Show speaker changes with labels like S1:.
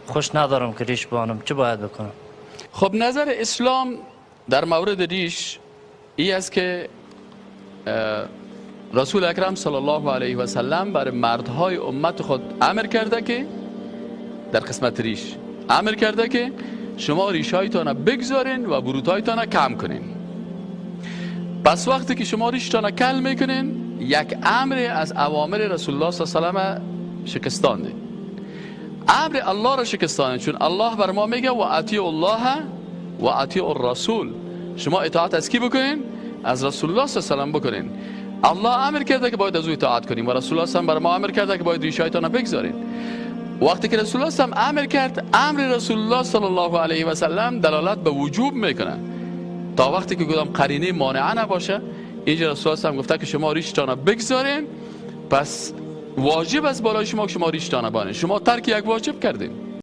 S1: خوش ندارم که ریش بانم، چه باید بکنم؟
S2: خب نظر اسلام در مورد ریش ای است که رسول اکرم صلی الله علیه و سلم بر مردهای امت خود امر کرده که در قسمت ریش امر کرده که شما ریشهایتان بگذارین و بروتهایتان کم کنین. پس وقتی که شما ریشتان کل میکنین، یک امر از اوامر رسول الله صلی الله علیه و سلم شکستاندین، امر الله را شکستاندین، چون الله بر ما میگه و اطیع الله و اطیع الرسول. شما اطاعت از کی بکنین؟ از رسول الله صلی الله علیه و سلم بکنین. الله امر کرده که باید از او اطاعت کنیم و رسول الله صلی الله علیه و بر ما امر کرده که باید ریشهایتان بگذارین. وقتی که رسول الله صلی الله علیه و امر کرد، امر رسول الله صلی الله علیه و سلم دلالت به وجوب میکنه تا وقتی که کدام قرینه مانعه نباشه. اینجا رسول الله صلی گفته که شما ریشتان بگذارین، پس واجب است بالای شما که شما ریشتان بانین. شما ترک یک واجب کردین.